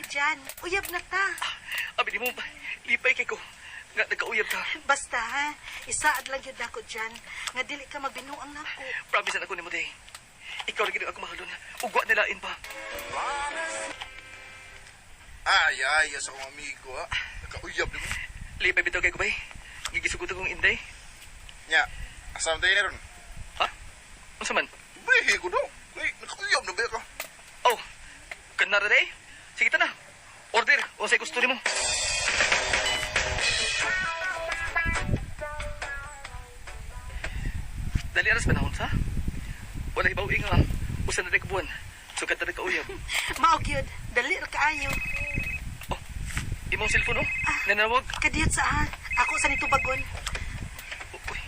Jan. Uyab na ta. Abi di mo, lipay kay ko. Nga, nagkauyab ka. Basta ha, isaad lang yun ako Jan. Nga dili ka magbinuang nako. Promise na ako nimo, day. Ikaw lagi ako mahalon. Ugwa nilain pa. Ay, ay, sa akong amigo, ha. Nakauyab nimo. Lipay bitaw kay ko, bay. Gigisugot akong inday. Nya, asam tayo na ron. Ha? Unsa man? Brehe ko daw. Ay, nakauyab na ba ka? Oh, kanara day. Sige ta na. Order, unsay gusto nimo. Dali aras panahon sa? Wala ibaw nga. Usa na day ka buwan. Sukat na day kauyab. Mao gyud, dali ra kaayo. Oh, imong cellphone oh. Nanawag. Kadiyot sa ha. Ako sa nitubagon. Uy.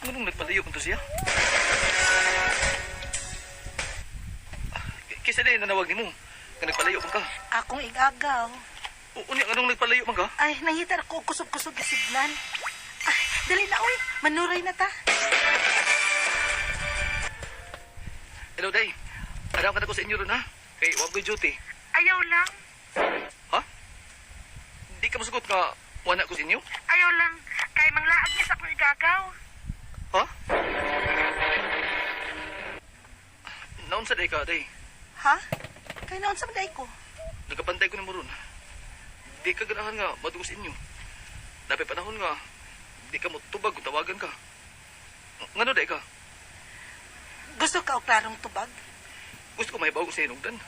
Nganong nagpalayo man to siya? Ah, Kisa day nanawag nimo. Nga nagpalayo man ka. Akong igagaw. Unya nganong nagpalayo man ka? Ay, nangita ako og kusog-kusog na siglan. Ay, dali na oy, manuray na ta. Hello, day. Araw ka na ko sa inyo ron, ha? Kay wag ko'y duty. Ayaw lang, Ha? Di ka masugot nga wala ko sa inyo? ayaw lang. Kay manglaag niya sa akong igagaw. Ha? Naunsa day ka, day. Ha? Kay naon sa maday ko? Nagkapantay ko ni mo ron. Di ka ganahan nga madugos sa inyo. Dapat panahon nga, di ka mo tubag kung tawagan ka. Ngano day ka? Gusto ka og klarong tubag? Gusto ko mahibaw ko sa inugdan.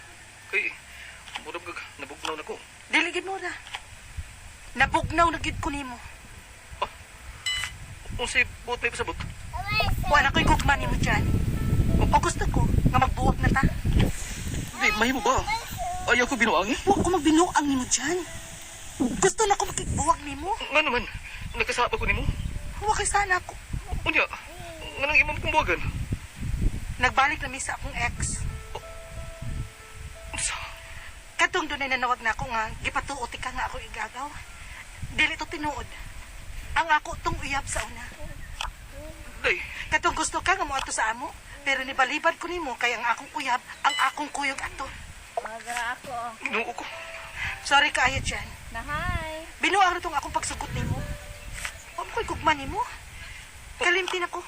Kay, murag kag nabugnaw na ko. Dili gid mo na. Nabugnaw na gid ko nimo. Unsay buot may pasabot? Wala ko'y gugma nimo dyan. O gusto ko nga magbuwag na ta. Di, mahimo ba? Ayaw ko binuang eh. Wa ko magbinuang nimo dyan. Gusto na ko makigbuwag nimo. Nga naman, nagkasaba ko nimo. Wa kay sana ako. Unya, nganong imong kong buwagan? Nagbalik na mi sa akong ex. Unsa? Katong dunay nanawag na ako nga gipatuot ka nga ako igagaw. Dili to tinuod. Ang ako tong uyab sa una. Day, Katong gusto ka nga moadto sa amo, pero nibalibad ko nimo kay ang akong uyab, ang akong kuyog ato. Magra ako. Ginoo ko. Sorry kaayo dyan. Na hi. Binuang na tong akong pagsugot nimo. Wa mo ko'y gugma nimo. Kalimtin ako.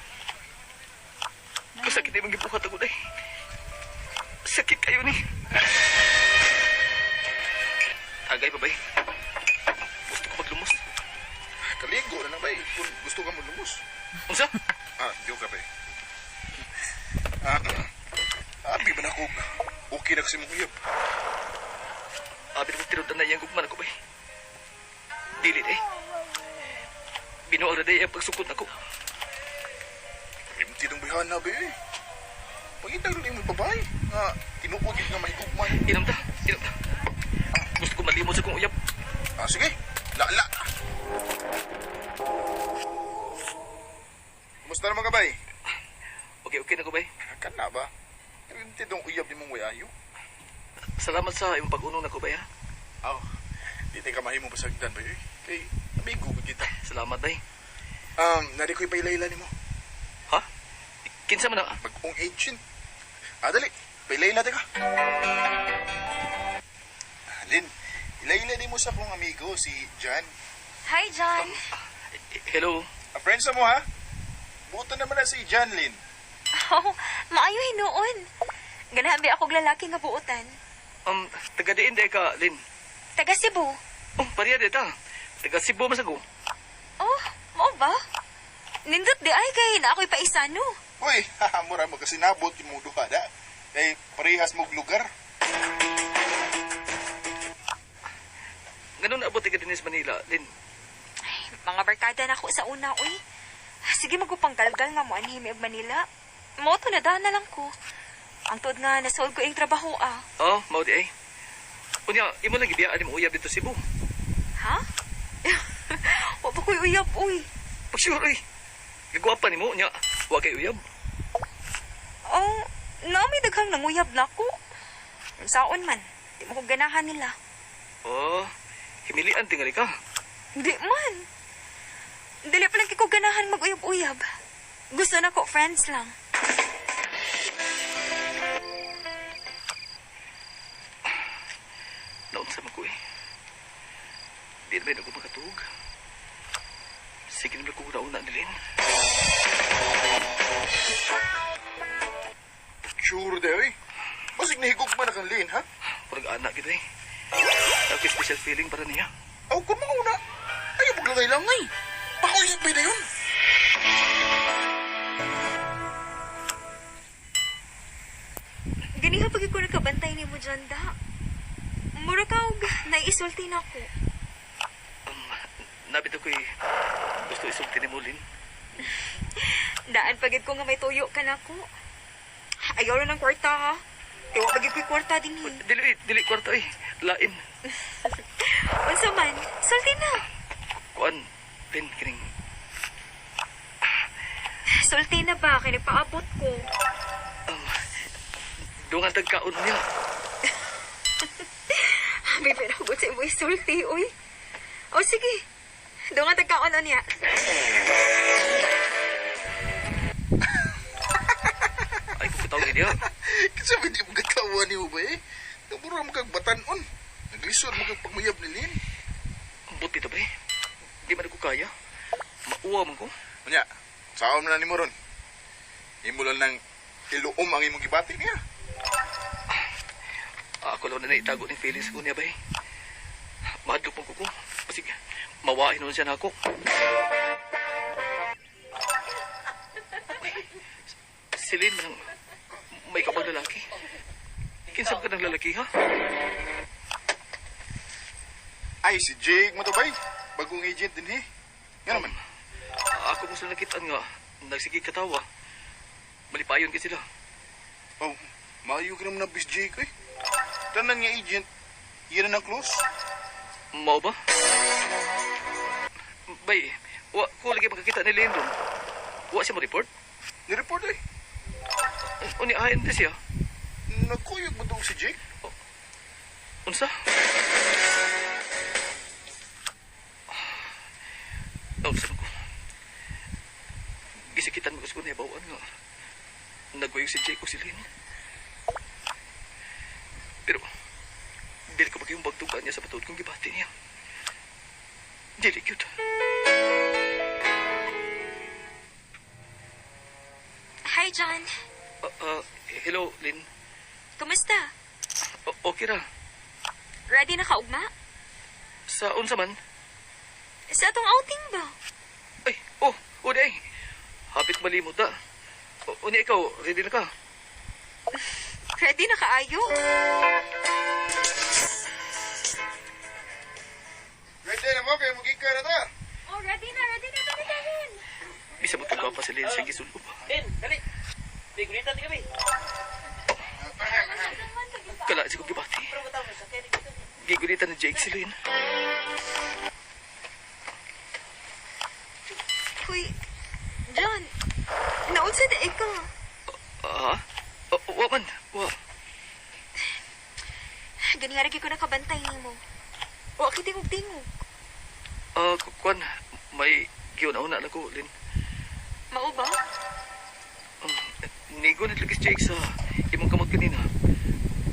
Kasakit imong gibuhat ako, day. Sakit kayo ni. Tagay pa, bay. Gusto ko maglumos. Kaligo na lang, bay. Kung gusto ka mo lumos. Unsa? Ah, joke ka, bay. Ah, abi ba na ako? Okay na kasi mong uyab. Abi na tinudan na iyang gugma nako, bay. Dili, day. Binuang na day ang pagsukot nako. Rimti ng bihana, bay. eh. Pangitag na imong babae. Nga, tinuod yun nga mahigugma. Inom ta, inom ta. Gusto ko malimot sa kong uyab. Ah, sige. La-la. Kumusta naman ka, bay? Okay, okay na ko, bay. Kan na ba? Rimti dong uyab ni mong wayayo. Salamat sa imong pag-unong nako, bay, ha. Aw, di tayo kamahimo pasagdan ba yun? Kay, amigo ko kita. Salamat, bay. Nari ko'y pailayla ni mo. Ha? Kinsa man na? Mag-ong agent. Ah, dali. Pailayla ka. Ah, Lin, ilayla ni mo sa akong amigo, si Jan. Hi, John. Hello. A friend sa mo, ha? Buto naman na si Jan, Lin. Oh, maayo hinuon. Ganahan ba ako og lalaki nga buotan? Taga diin day ka, Lin. Taga Cebu. Oh, pareha dita. Taga Cebu man ko. Oh, mao ba? Nindot di ay kay na ako'y paisano. Uy, haha, mura mo kasi nabot yung mong duha, da. Kay, parehas mong lugar. Ganun naabot ka din sa Manila, Lin. Ay, mga barkada na ako sa una, uy. Sige, magupanggalgal nga mo anhi mi og Manila. Mo to na daan na lang ko. Ang tuod nga nasold ko ing trabaho ah. Oh, mao di ay. Unya, imo lang gibiyaan mo uyab dito sa Cebu. Ha? Wa pa ko'y uyab, uy. Pag sure ay. Gagwapa nimo unya, wa kay uyab. Oh, naami daghang nanguyab nako. Saon man, di mo ko ganahan nila. Oh, himilian tingali ka. Di man. Dili pa lang ko ganahan mag-uyab-uyab. Gusto na ko friends lang. Di naman ako makatug. Sige naman ko una ni Lynn. Sure daw eh. Basig nahigog man na kang Lin, ha? Murag anak kita eh. Ako special feeling para niya. Aw, kung mga una, ayaw paglangay-langay. Pakulit ba na yun? Ganiha pag ko nakabantay nimo dyan, da. Mura ka og naiisulti na ko. Nabit ako'y gusto isulti ni mo, Lynn. Daan pagid ko nga may tuyo ka na ko. Ayaw na ng kwarta ha. Tiwa pagid ko'y kwarta din eh. Dili, dili kwarta eh. Lain. Unsa man, sulti na. Kuan, Lynn, kining Sulti na ba kay nagpaabot ko. dungan tagkaon niya. May pinahugot sa imo isulti, uy. O sige. Doon nga tagkaon niya. Ay, kung niya. Kasi hindi mo katawa ni ba eh? Namura mo kag batanon. Naglisod mo kag pagmayab ni Lin. Ang buti to, pre. Di man ako kaya. Mauwa man ko. Unya, saan na ni mo ron? Imo lang nang iluom ang imong gibati niya. Ako lang na naitago ng feelings ko niya, bay. Mahadlok man ko ko. Kasi mawain nun siya na ako. Si Lynn man ang may kabang lalaki. Kinsam ka ng lalaki, ha? Ay, si Jake mo to bay. Bagong agent din he. Nga naman. Ako mo sila nakitaan nga. Nagsige katawa. Malipayon ka sila. Oh, maayo ka naman na bis Jake eh. Tanan nga agent, yan na ng close. Mao ba? Bay, wa ko lagi makakita ni Lynn doon. Wa siya mo report? Ni-report eh. Uni ayon di siya. Nagkuyog mo daw si Jake? Unsa? Unsa ko? Gisikitan mo ko niya bawaan nga. Nagwayog si Jake o si Lynn. Pero, dili ko magiging bagtugan niya sa patuod kong gibati niya. Dili cute. Hi, John. Hello, Lynn. Kumusta? Okay ra. Ready na ka ugma? Sa unsa man? Sa atong outing ba? Ay, oh, oh, di ay. Hapit malimot ta. Unya ikaw, ready na ka? Ready na kaayo? Ready na mo, kaya magiging ka na ta. Oh, ready na, ready na. Dali, dali. Bisa mo tugpa pa si Lynn sa gisulob. Ben, dali. Biguritan di kami. Kala si kong gibati. Gigulitan ni Jake si Lynn. Huy, John, naunsa na ikaw? Ah? Oh, wa man, wa. Ganihara gyud ko nakabantay nimo. Wa kay tingog-tingog. Ah, kuan, may giuna-una lang ko, Lynn. Mao ba? Nigo na lagi si Jake sa imong kamot kanina.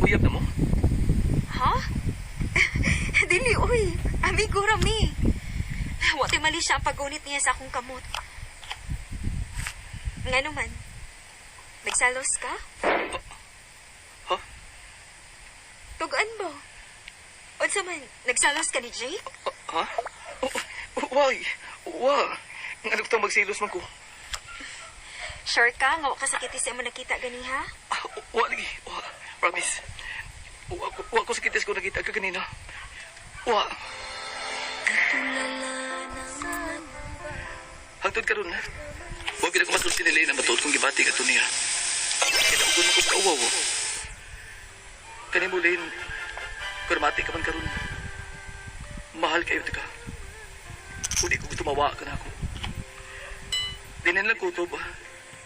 Uyab na mo? Ha? Dili, uy. Amigo rami. Wa tay mali siya ang paggunit niya sa akong kamot. Nga naman, nagsalos ka? Ha? Tugaan ba? Unsa man, nagsalos ka ni Jake? Ha? Oh, oh, why? Wa. Nga nagtang magsilos man ko. Sure ka nga wa ka sakiti sa imo nakita ganiha? Ah, wa lagi. Wa. Promise. Wa ko sa kitis ko nakita ka kanina. Wa. Hangtod karon ha. Wa gid ako masulti ni Lena matuod kong gibati kato niya. Kaya naugon mo kong kauwaw. Oh. Kani mo Lane, kurmati ka man karon. Mahal kayo ka. Kung di ko gusto mawa ka na ako. Dinin lang kutob.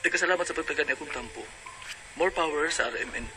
Nagkasalamat sa pagtagan niya akong tampo. More power sa RMN.